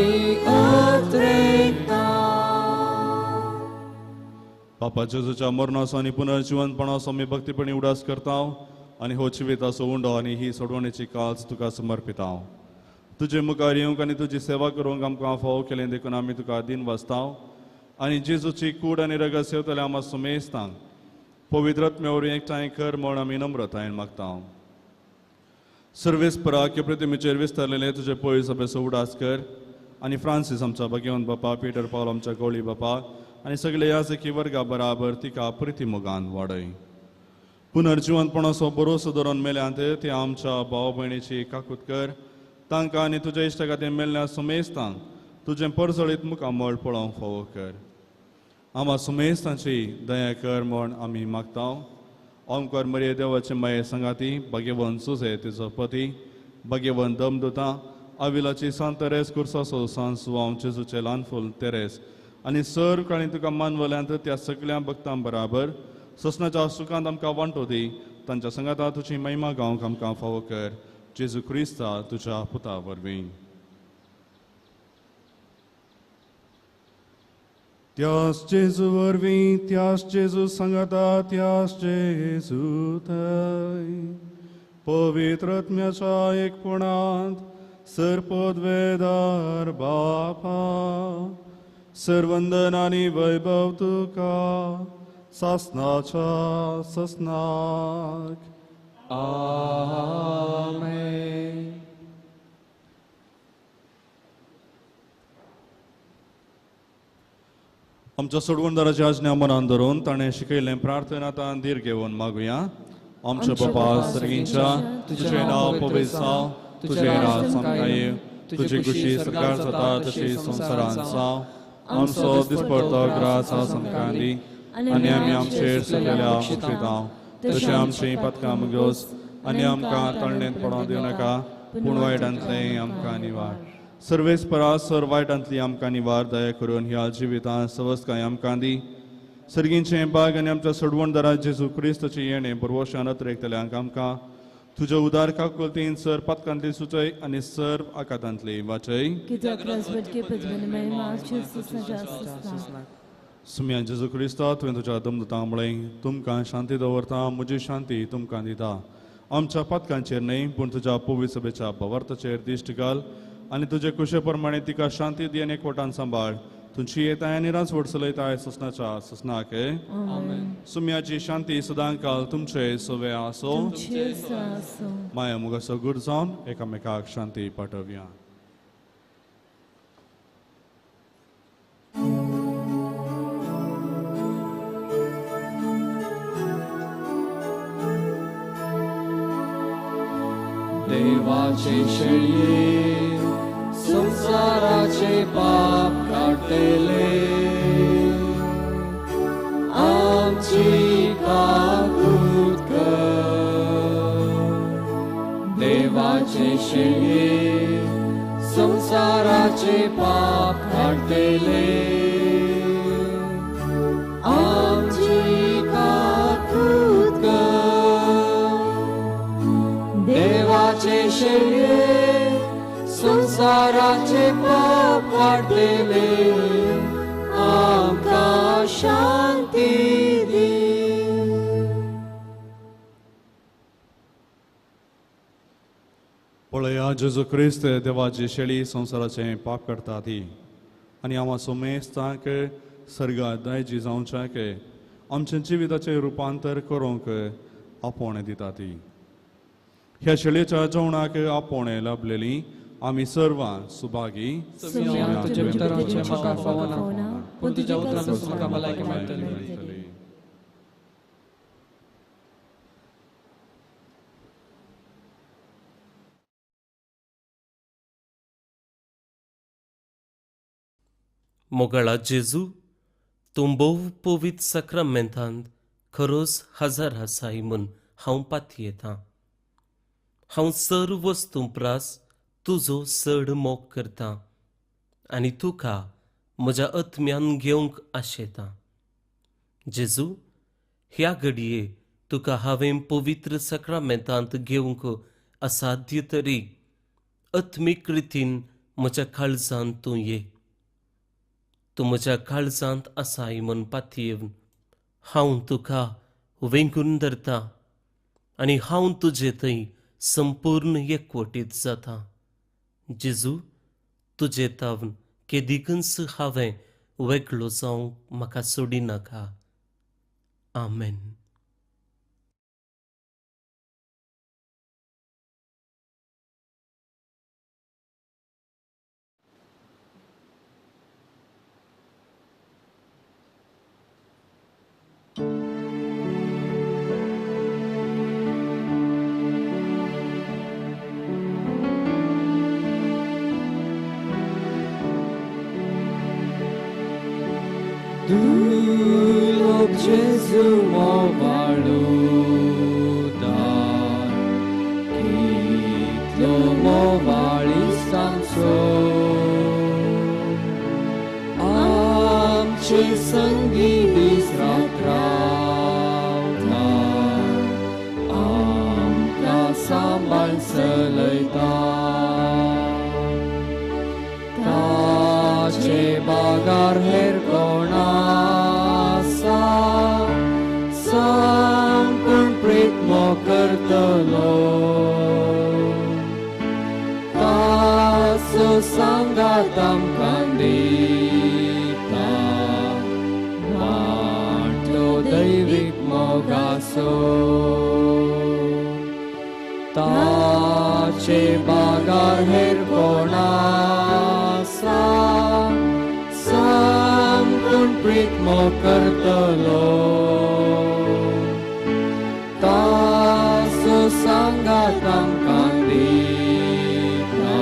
[SPEAKER 1] अत्रेकता.
[SPEAKER 2] बापा जेजूच्या मरणाचो आनी पुनर्जिवनपणाचो आमी भक्तीपणी उडास करता आनी हो जिविताचो उंडो आनी ही सोडवणेची काल्स तुका समर्पिता. तुजे मुखार येवंक आनी तुजी सेवा करूंक आमकां फावो केलें देखून आमी तुका दिन वाचता आनी जेजूची कूड आनी रगत सेवतले आमकां सुमेस्तांक पवित्र आत्म्या वरवीं एकठांय कर म्हूण आमी नम्रतायेन मागता. सर्वेस्परा प्रतिमेचेर विस्तारलेले तुजे पयस सभेचो उडास कर आनी फ्रांसीस आमच्या भगवंत बापा, पीटर पावल आमच्या गोळी बापा आनी सगळे याजकी वर्गा बराबर तिका प्रितीमोगान वाडय. पुनर्जिवनपणाचो भरोसो धरून मेल्यांत ते आमच्या भाव भयणीची काकूत कर, तांकां आनी तुज्या इश्टा खातीर मेल्ल्या सुमेस्तांक तुजें परजळीत मुखामळ पळोवंक फावो कर. आमा सुमेस्तांची दया कर म्हूण आमी मागता. ओंकार मरिये देवाचे माये सांगाती, भाग्यवंत सुसे तिचो पती, भाग्यवंत दमदुता, आविलाची सांत तेरेस, कुर्सासो सांत सुवांव, जेजूचे ल्हान फूल तेरेस आनी सर काळी तुका मानवल्यांत त्या सगळ्या भक्तां बराबर ससनाच्या सुखांत आमकां वांटो दी. तांच्या सांगाता तुजी महिमा गावंक आमकां फावो कर. जेजू क्रिस्ता तुज्या पुता वरवीं. त्यास जेजू वरवीं, त्यास जेजू सांगाता, त्यास जेजू थंय पवित्र आत्म्याच्या एकपणांत सर्पद्वेदार बापा, सर्वंदन आनी वैभव तुका सासनाच्या ससनाक.
[SPEAKER 1] आमेन.
[SPEAKER 2] आमच्या सोडवणदाराची आज्ञा मनान धरून ताणें शिकयल्लें प्रार्थना तान धीर घेवन मागुया. आमच्या बापा सर्गींच्या, तुजें नांव पवित्र जावं, तुजें राज आमकां येवं, तुजी खुशी सरकार जाता तशी संवसारांत जावं. आमचो दिसपडतो ग्रास आज आमकां दी आनी आमी आमचेर सगळ्या शिकयता तशें आमचीं पातकां मुगोस आनी आमकां तळणेंत पडोवंक दिवं नाका, पूण वायटांतलें आमकां निवार. सर्वेस्परा सर वायटांतली आमकां निवार. दया करून ह्या जिवितांत सवस्काय आमकां दी. सर्गींचें बाग आनी आमच्या सोडवणदारा जेजू क्रिस्ताचें येणें बरवशान अत्रेकतल्यांक आमकां तुज्या उदार काकुळतीन सर पातकांतली सुचय आनी सर्व आकातांतली वाचय. सुम्या जेजू क्रिस्ता, तुवें तुज्या दमदुतां म्हळें, तुमकां शांती दवरता, म्हजी शांती तुमकां दिता. आमच्या पातकांचेर न्हय पूण तुज्या पवित्र सभेच्या भावार्थाचेर दिश्ट घाल आनी तुजे कुशे प्रमाणे तिका शांती दी आनी एकवटान सांबाळ. तुमची येताय आनी राजवट चलयताय ससनाच्या ससनाक. सुम्याची शांती सदां काल तुमचे सवे आसो. माया मुगासो गुर जावन एकामेकाक शांती पाठोवया.
[SPEAKER 1] देवाचे शेळये संसाराचे पाप काडटले, आमची काकूत कर. देवाचे शेळये संसाराचे पाप काडटले आमची काकूत कर देवाचे शेळये संसाराचे पाप काडटले आमकां शांती दी.
[SPEAKER 2] पळया जेजू क्रिस्त देवाची शेळी संवसाराचें पाप करता ती आनी हांव सोमेस्तांक सर्गात दायजी जावच्याक आमच्या जिविताचें रुपांतर करूंक आपोवणें दिता ती. ह्या शेळयेच्या जेवणाक आपोवणें लाभलेली आमी सर्वां सुभागी.
[SPEAKER 1] तुज्या भितर वचचें म्हाका फावना, पूण तुज्या उतरान म्हाका भलायकी मेळटली.
[SPEAKER 6] मोगाळा जेजू, तूं भोव पवित्र साक्रामेंतांत खरोच हजर आसाय म्हूण हांव पातयेतां. हांव सर्व वस्तूं प्रास तुजो चड मोग करतां आनी तुका म्हज्या आत्म्यान घेवंक आशेतां. जेजू, ह्या घडये तुका हांवें पवित्र साक्रामेंतांत घेवंक असाध्य तरी आत्मीक रितीन म्हज्या काळजांत तूं ये. तूं म्हज्या काळजांत आसाय म्हूण पातयेवन हांव तुका वेंगून धरतां आनी हांव तुजे थंय संपूर्ण एकवटीत जाता. जेजू, तुजे तावन केदिकूच हांवें वेगळो जावंक म्हाका सोडिनाका. आमेन.
[SPEAKER 1] Dulop Jesu movaluda, kitlo movali samso, amche sangi disratravta, amka sambal selaita. ताचे बागार हेर कोणासा सांगून प्रेत करतलो ताचो सांगात आमकां दिता वाटो दैवीक मोगाचो ताचे बागार हेर कोणासा सांगून प्रीत करतलो ताचो सांगात आमकां दिता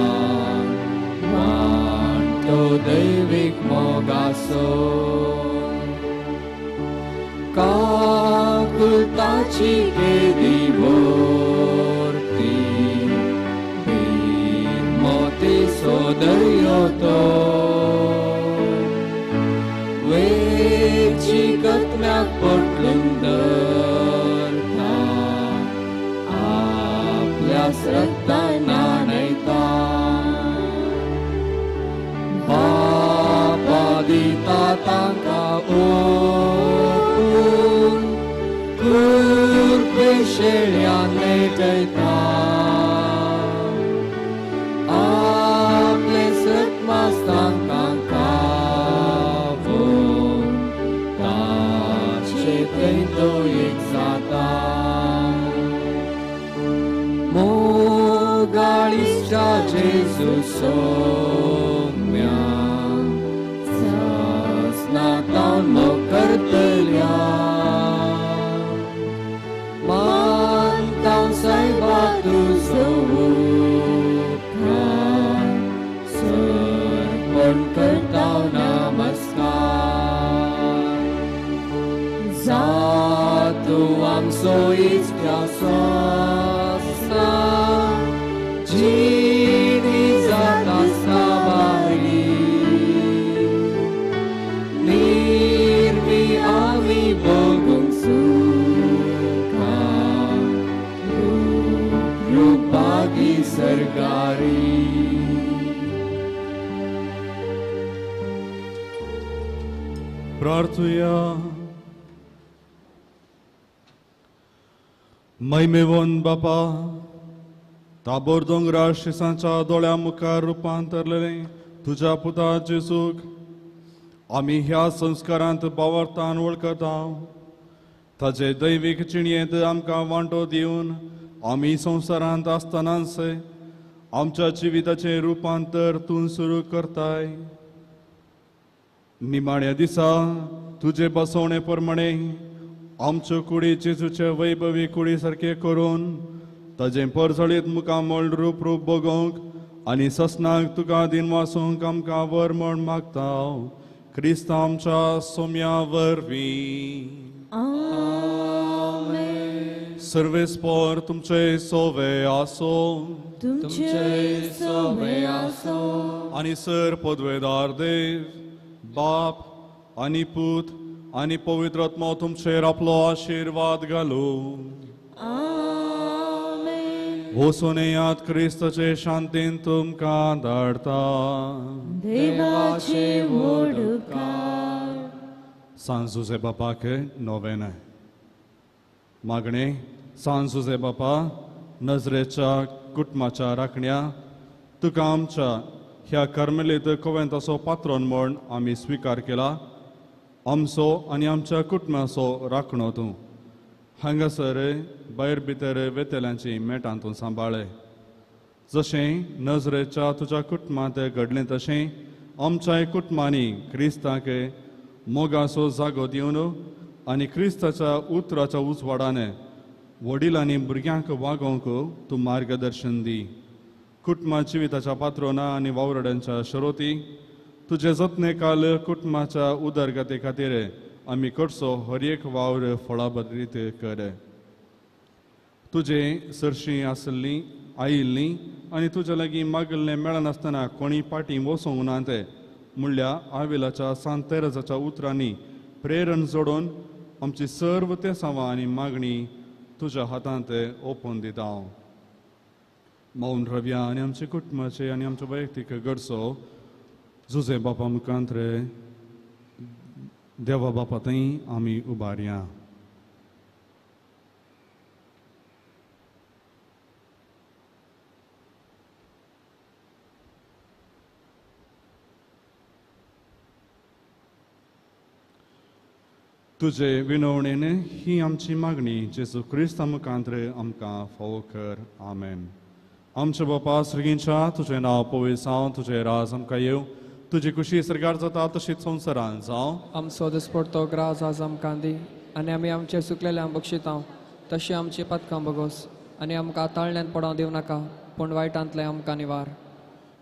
[SPEAKER 1] वाटो दैवीक मोगाचो काकुळताची केदी भरती मोती सोदयो तो वेची कत्म्याक पोटलून धरता आपल्या श्रद्धा न्हाणयता बापा दिता तांकां ओपून कृपे शेळ्यान मेटयता आपले सत्मास तांकां कावून ताचे थंय तो एक जाता मोगाळीच्या जेजू सोम्या ससनातावन मोग करतल्या मानतां सायबा तुजो उपकार सर्पण करतां नमस्कार जातूं आमचो इश्ट्या स्वासा लागी सरकारी.
[SPEAKER 2] प्रार्थुया. महिमेवन बापा, ताबोर दोंगरार शिसांच्या दोळ्या मुखार रुपांतरलें तुज्या पुता जेजूक आमी ह्या संस्कारांत बावरतान वळखता. ताजे दैवीक चिणयेंत आमकां वांटो दिवन आमी संवसारांत आसतनाच आमच्या जिविताचें रुपांतर तूं सुरू करताय. निमाण्या दिसा तुजे बसवणे प्रमाणे आमच्यो कुडी जेजूचे वैभवी कुडी सारके करून ताजें परजळीत मुखामळ रूप रूप बगोवंक आनी ससनाक तुका दिनवासूंक आमकां वर म्हण मागता. क्रिस्त आमच्या सोम्या वरवीं. सर्वेस्पर तुमचे सोवे आसो,
[SPEAKER 1] तुमचे सोवे आसो.
[SPEAKER 2] आनी सर पदवेदार देव बाप आनी पूत आनी पवित्र आत्मो तुमचेर आपलो आशिर्वाद घालू. वचून येयात, क्रिस्ताचे शांतीन तुमकां धाडता.
[SPEAKER 7] देवाचे व्हड उपकार.
[SPEAKER 2] सान जुजे बापाक नोवेन मागणे. सान जुजे बापा, नजरेच्या कुटुंबाच्या राखण्या तुका आमच्या ह्या कार्मेलीत कोवेंताचो पात्रोन म्हण आमी स्विकार केला. आमचो आनी आमच्या कुटुंबाचो राखणो तूं हांगासर भायर भितर वेतल्यांची मेटां तूं सांबाळे. जशें नजरेच्या तुज्या कुटुंबांत घडलें तशें आमच्याय कुटुंबांनी क्रिस्ताक मोगाचो जागो दिवन आनी क्रिस्ताच्या उतराच्या उजवाडान वडिलांनी भुरग्यांक वागोवंक तूं मार्गदर्शन दी. कुटुंबा जिविताच्या पात्रोना आनी वावराड्यांच्या शरोती तुजे जतने काल कुटुंबाच्या उदरगती खातीर आमी करचो हर एक वावर फळाबद्रीत कर. तुजे सरशीं आसली आयिल्ली आनी तुज्या लागीं मागिल्लें मेळनासतना कोणी पाटी वचोंक ना ते म्हणल्या आविलाच्या सांत तेरेजाच्या उतरांनी प्रेरण जोडून आमची सर्व तेसांवां आनी मागणी तुज्या हातांत ओपून दिता. हांव मौन रव्या आनी आमचे कुटुंबाचे आनी आमचे वैयक्तीक गरजो जुजे बापा मुखांत रे देवा बापा थंय आमी उबारया. तुजे विनवणेन ही आमची मागणी जेजू क्रिस्ता मुखांत रे आमकां फावो कर. आमेन. आमच्या बापा सर्गींच्या, तुजें नांव पवित्र जावं, तुजें राज आमकां येवं, तुजी खुशी सरकार जाता तशीच संवसारान जावं.
[SPEAKER 1] आमचो दिसपडतो ग्रास आज आमकां दी आनी आमी आमचे सुकलेल्यांक बक्षितांव तशी आमची पातकां बगोस आनी आमकां ताळण्यांत पडोवंक दिवं नाका पूण वायटांतलें आमकां निवार.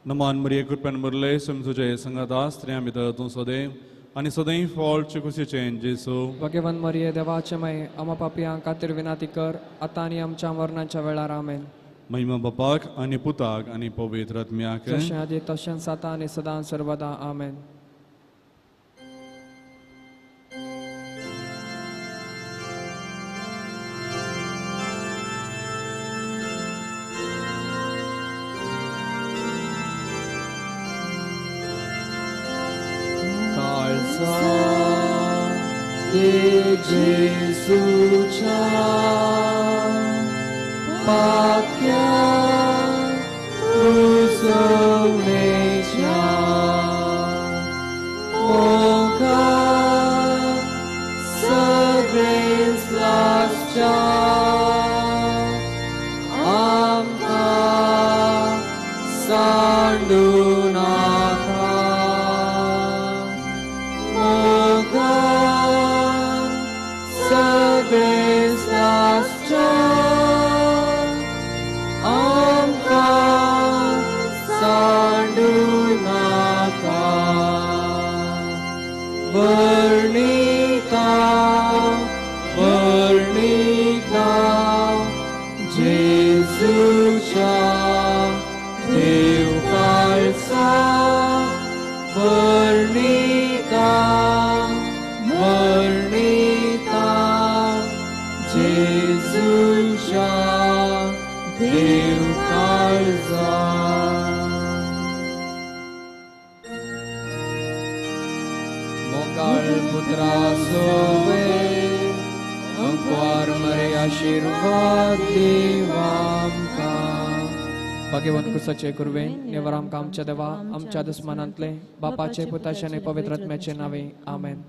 [SPEAKER 2] नमान मरिये, कृपेन मुरले, सम तुजे संगता, स्त्रियां भितर तूं सदैव आनी सदैव फळ खुशीचें जेजू.
[SPEAKER 1] भगवान मरिये, देवाचे माये, आमा पापयां खातीर विनाती कर आतां आनी आमच्या मरणाच्या वेळार. आमेन.
[SPEAKER 2] महिमा बापाक आनी पुताक आनी पवित्र आत्म्याक,
[SPEAKER 1] जशें आदी तशेंच आतां आनी सदां सर्वदा. आमेन. जेजूच्या पाक्या रुजवणेच्या मोगान सगळेच लागच्या आमकां सांडू नाका. मोगान सगळेच लागच्या आमकां सांडू नाका. वर्णिता वर्णिता जेजूच्या देव काळसा, वर्णिता वर्णिता जेजूच्या देव काळसा. दीव आमकां. भाग्यवान कुसाचे कुरवेन निवर आमकां आमच्या देवा आमच्या दुस्मानांतले बापाचे पुताचे आनी पवित्र आत्म्याचे नांवे आमेन.